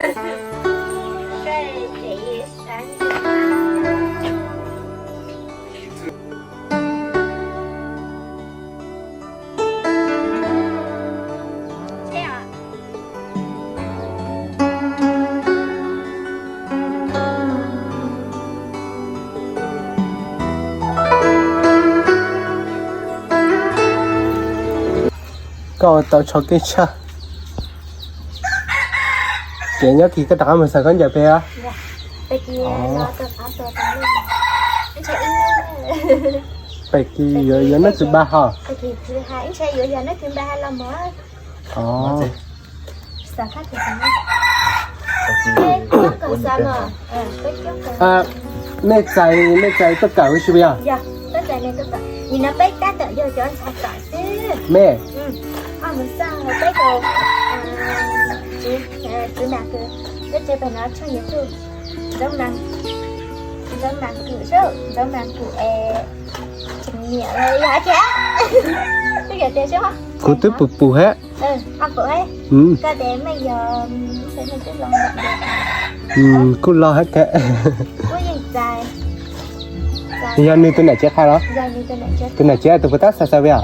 Koj ua tau tsho kev tshaj. Ces nyob kis koj rov qab mus xaws khaub ncaws pem os. Pem kis yuav, yuav nab kws npa hos. Nej txais, nej txais tuaj kawm huv si puas yog? Mej, kuv twb pum pum hab. Kuj loj hab thiab. Yog nws tus niam tsev qha los? Tus niam tsev tus puas tab xav xaws puas yog?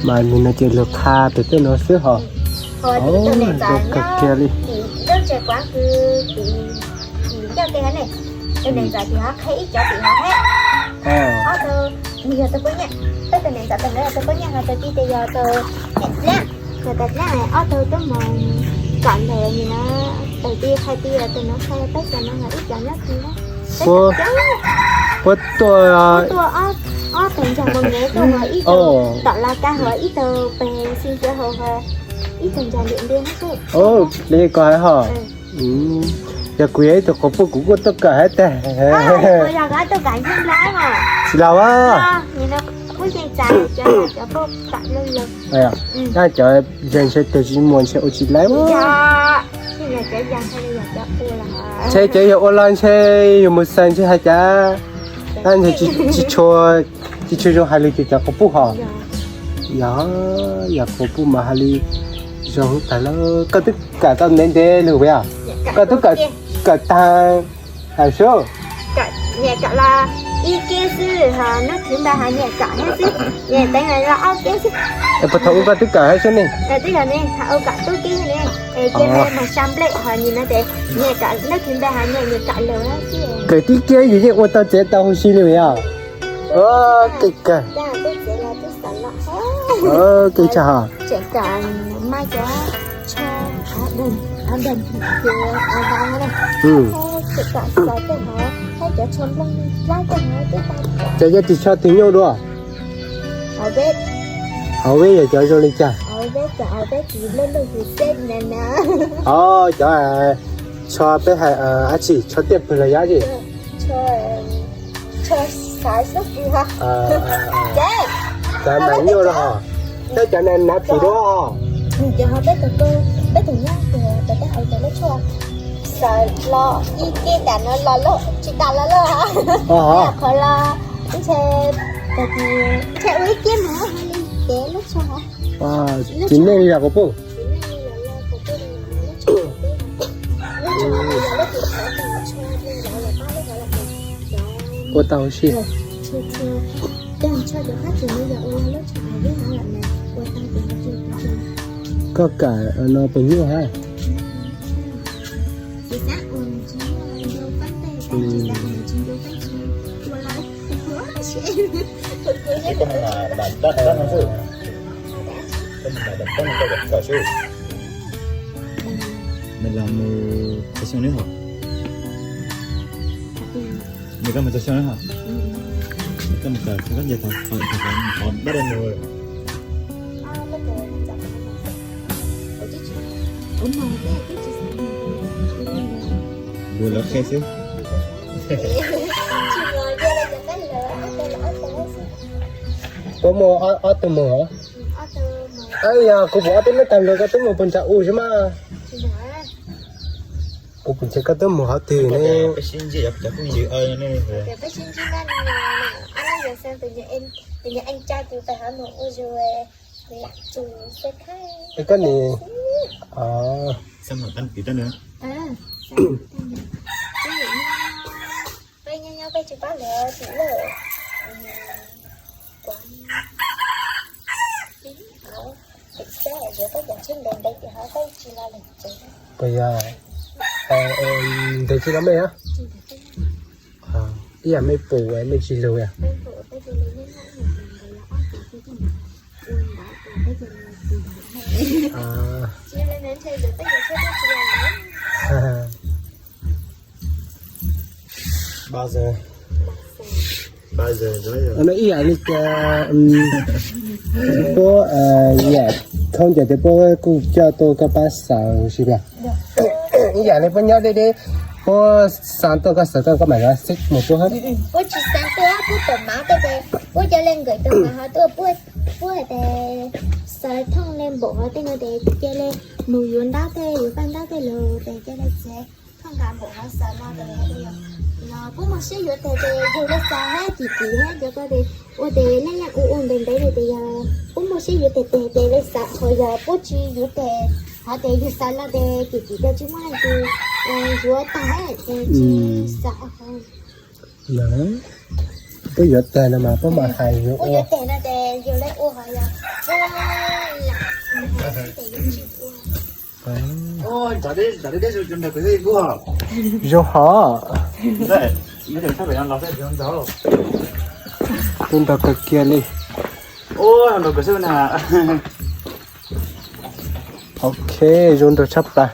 Mas nws no ces luag qha pem tej no xwb hos. Zoo kawg kiag li. Puab tuaj, li koj hais hos. Yog kuv yog ib tug quas puj kuv kuj tuaj kawm hab tag. Tsis laus a. Cov zeeg ntshe teg tsis muaj ntshe ua tsis laib. Ntshe cov yog ua los ntshe yus mus xaws ntshe hais cas, ntshe tsis tshua, tsis tshua zoo hais lus ces cov quas puj hos. Yog, yog quas puj mas hais li zoo tag lawm. Koj twb kawm tau ntev ntev lawm puas yog? Koj twb kawm tag hais sub. Niam kawm los ib keb xwb, hnub thib npa hos niam kawm thiab xwb, niam teev los ob keb xwb. Es puas thaum ub koj twb kawm hab sub ne? Twb yog ne, thaum ub kawm tub keb ne, es cia li mus sa nplej hos nim no ces niam kawm hnub thib npa hos niam, niam kawm lawm xwb. Kawm tib keb yus yeej ua tau tsev tau huv si li puas yog? Kev kawg. Kev tshaj hos. Ces yog tis tsho tis nyuj dua? Hauv peb yog cov zoo li cas? Cov tsho peb hais dab tsi, tsho tiaj pwg los yog dab tsi? Cov nas nyuaj los hos, tab cov nas phim dua os. Xaws los ib keb tas no los lawm, tsis tas los lawm. Qhov los ntshe, ntshe ua ib keb mas li ces lub tsho. Tsis nej li yog quas puj. Ua tau huv si. Koj kawm no puas nyuaj hab? Nws los mus txog xyoo neb hos? Nws los mus txog xyoo neb hos? Koj mus kawm koj nce tau qhov dab dab mus. Lus lawv qhia xwb. Puas muaj ob tug mus hos? Yog kuv pom ob peb lub tag nrho koj twb mus puag nram u xwb mas. Kuv pom ntshe koj twb mus qhov twg ne. Koj nim, puas yog ntev tsis los mej a? Ib yam mej pum mej tsis lug yog? Ib yam li cas puab yam khaub ncaws tias puab kuj coj tuaj koj pab xaws si mas. Ib yam li puab nyob deb deb, puab xa tuaj koj xaws koj, koj mam li xib mus puab hab. Puab tsis xa tuaj, puab tom mav tej ces puab ca le nkawm tau mav hov tuaj, puab hais tias xaws thooj le npaum hov tej no ces ca le mus yuav ntab tej, yuav paj ntab tej lug ces ca le txev thooj nqa npaum hov xaws no ces no puab muaj siab yuav teg ces yug le xaws hab cim cim hab cov ko ces ua tes laj laj ua ua ntev ntev li ces yog puab muaj siab yuav teg teg ces le xaws, ho yog puab tsis yuav teg hov ces yug xaws no ces cim cim ces tsis muaj leej twg yuav tag ces tsis xaws. Puab yuav teg no mas puab mam hais yuav ua. Zoo hov. Zoo nraug kawg kiag li. Ok, zoo nraug tshaj plaws.